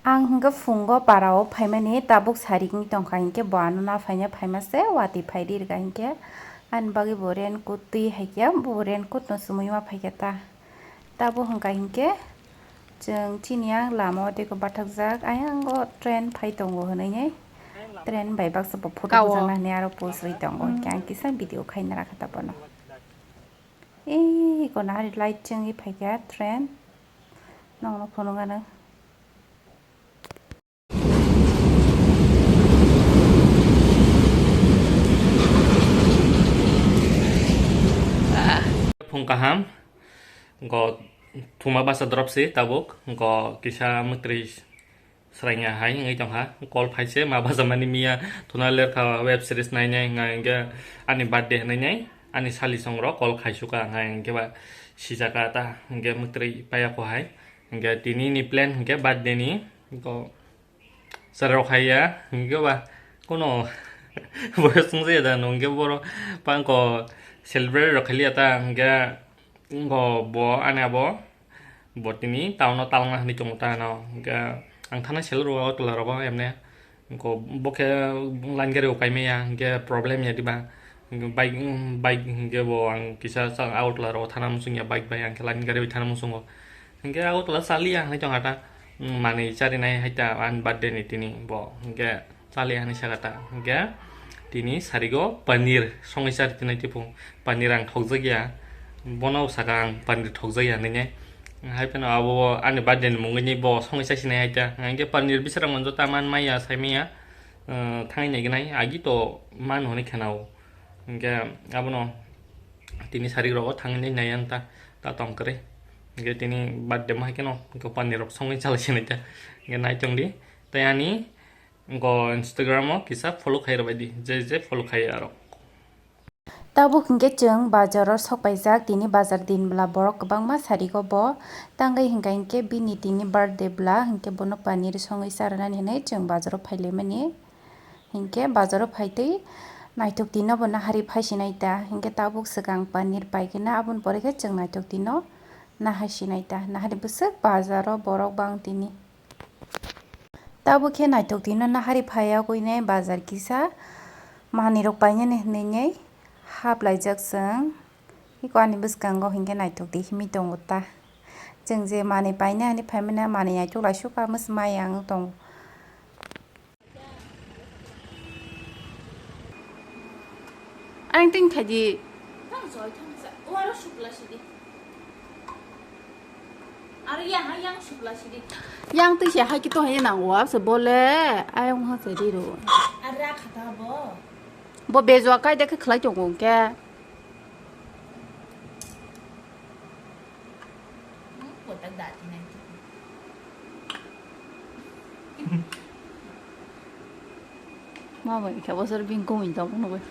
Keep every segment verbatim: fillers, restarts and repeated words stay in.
Ang hwnkhe phungo parao phaimani tabuk sari wngwi tongkha, hinkhe bo ano naphaina phaima se watwi phai ri rwkha, hinkhe ani bagwi bo raincoat twi hai khe bo raincoat no chumui ma phaikha ta. Tabuk hwnkha hinkhe chwng chini ang lama o tei khe bathakjak, ayang o train phai tongo hwnwi nai train bai baksa bo photo Kao. Bujakna hinwi aro post rwi tongo, hinkhe ang kisa video khaina rakha ta bono. Ee, iko nari light chwngwi phaikha train. Nokno phunukgano. Phung kaham, go thuma basa drop si tabuk, go kisa mwtri Sraiya hai wngwi tongkha, call phaise ma bachama ni miya thuna lerkha web series nainai wngkha hinkhe ani birthday hwnwi nai ani sali songrok call khaisukha wngkha hinkhe ba sijaka ta hinkhe mwtwi paya ko hai hinkhe tini ni plan hinkhe birthday ni to chwrai rok haiya hinkhe ba kuno boyos wngjakya da hinkhe borok bangkho celebrate rok khailiya ta hinkhe wngkho bo ani abo. Bo tini town o talna hinwi tongo ta ano. Hinkhe ang thana selo rwo o tola rogo emne. Hinkhe bo khe line gari o kaimaya hinkhe problem ya diba. Hinkhe bike, bike hinkhe bo ang kisa sa Agartala rogo thana muchungya bike bai ang khe line gari bai thana muchungo. Hinkhe Agartala chaliya hinwi tongkha ta. Manwi charinai hai ta ani birthday ni tini bo hinkhe. Chali ani saka ta, hinkhe tini sarigo paneer songwi chari tinai tiphung, paneer ang thokjakya, bono saka ang paneer thokjakya hinwi, hai phano abo ani birthday ni mungwi bo songwi chasinai hai ta, hinkhe paneer bisera monjo ta man maya sai maya, thangwi naignai agi to man hwnwi khenao, hinkhe abono tini sarigrogo thangwi nai ang ta, ta tong kwrwi, hinkhe tini birthday ma hai kheno paneer rok songwi chali sinai ta, hinkhe nai tongdi tei ani. Go Instagram o kisa follow khai rwbaidi, je je follow khai aro. Tabuk hinkhe chwng bazar o sok paijak, tini bazar din bwla borok kwbangma sarigo bo tangwi hinkha hinkhe bini tini birthday bwla hinkhe bono paneer songwi charwnani hinwi chwng bazar o phailaimani. Hinkhe bazar o phaitwi naithok tino bo nahari phaisinai ta, hinkhe tabuk swkang paneer paikhe na aboni pore khe chwng naithok tino nahaisinai ta, nahari bwswk bazar o borok bang tini. Tabuk khe naithok tino nahari phaiya kuinai bazar kisa manwi rok painani hinwi nai haplaijak chwng. Iko ani bwskango hinkhe naithok di himwi tongo ta. Chwng je manwi painani hinwi phaimani manwi naithok laisuk ka mwswmai ang tongo. Ang tin khaidi. Thang soi thang sa. O aro supla sidi. Aro yang ha yang supla sidi. Yang twi se hai kito hai nang wa se bole. Ayong ha se di ro. Ara khata bo. Bo bejwa kai de khlai tongo ke. Botak dati nai. Ma bai khe bosor bini komui tong phano bai.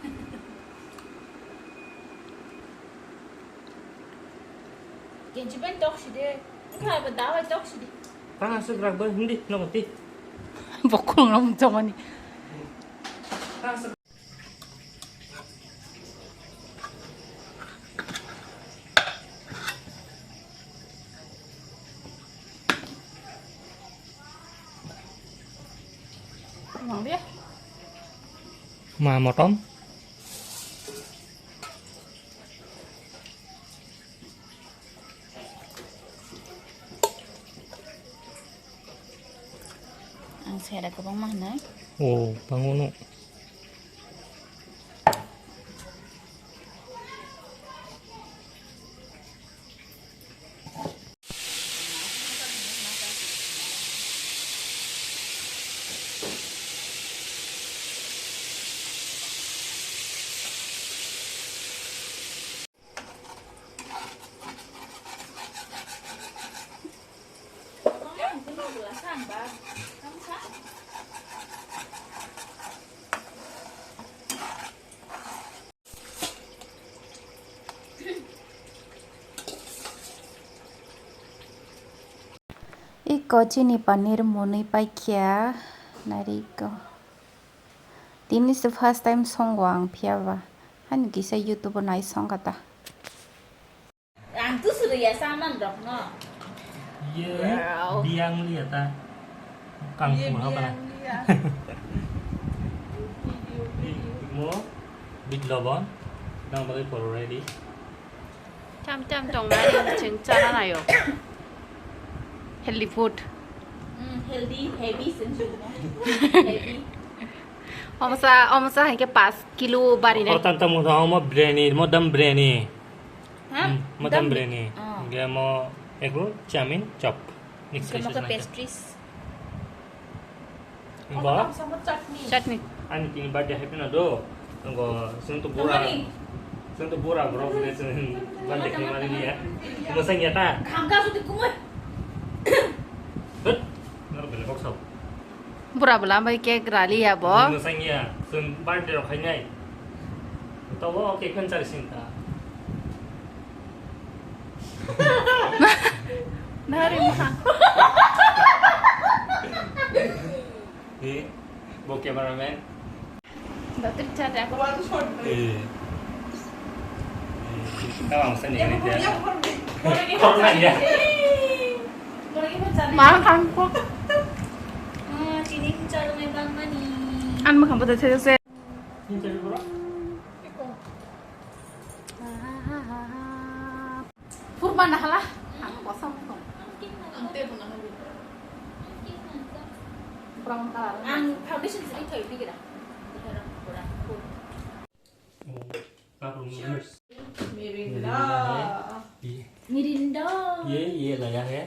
Kenchi bai tok sidi. Wngkha ba da bai tok sidi. Tang aswk rak bai hindi nogo ti. Bokhorok no mungsa mani. Tang aswk. Ma motom. Ang sera kwbangma hwnwi. O, bango no. Iko chini paneer mwnwi paikha, nari iko. Tini se first time songo ang phiyaba. Hani kisa YouTube o nai songkha ta. Ang tu suru ya saman rok no. Ye, wow. Biang liya ta. Kang ye murah biang mana? Liya. Mo bit lobon. Nang bagwi poro ready. Cham cham tongnai chwng chana naio. Healthy food. Mm, healthy, heavy sensu. Heavy. Omsa, omsa hai ke pas kilo bari nai. Kortan ta mo mo breni, mo dam breni. Ha? Hmm, mo dam breni. Oh. Ge mo ego chamin chop. Mix ke mo ke pastries. Bo? Chutney. Ani tini birthday happy na do. Ngo, sung to bura. Sung to bura bro, bile sung birthday kini mani ya. Mo sang ya ta. Kham ka su ti kumoi. Hut. Nor bele kok sau. Bura bela bai cake rali ya bo. Mo sang ya. Sung birthday rok khainai. Tawo cake kan chari sinta. Nari mah. Eh, bo cameraman. Dapat cari aku. Eh. Eh, kamu sini ini dia. Korang ya. Makan kok. Ah, sini cari makan mani. An makan pada saya. Purba nahala. Ang kosong kong. Ang te bo nahala. Brown color. Ang foundation sini thoy bigra. Mirinda. ये, मिरिंडा। ये, ये लाया है।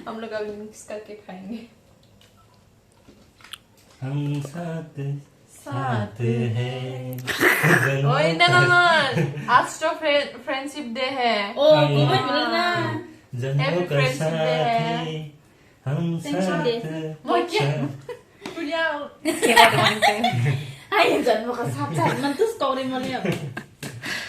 हम लोग अभी मिक्स करके खाएंगे। हम साथ, साथ हैं। ओए, ना, ना, ना। आज तो फ्रे-, फ्रेंडशिप डे है। ओ, हाँ, ये। Comment मिलना। जन्मों का साथी, हम साथ। Thank you। Mo kya? Tulia. Ai, जन्मों का साथ, साथ। Man tu story mo liya.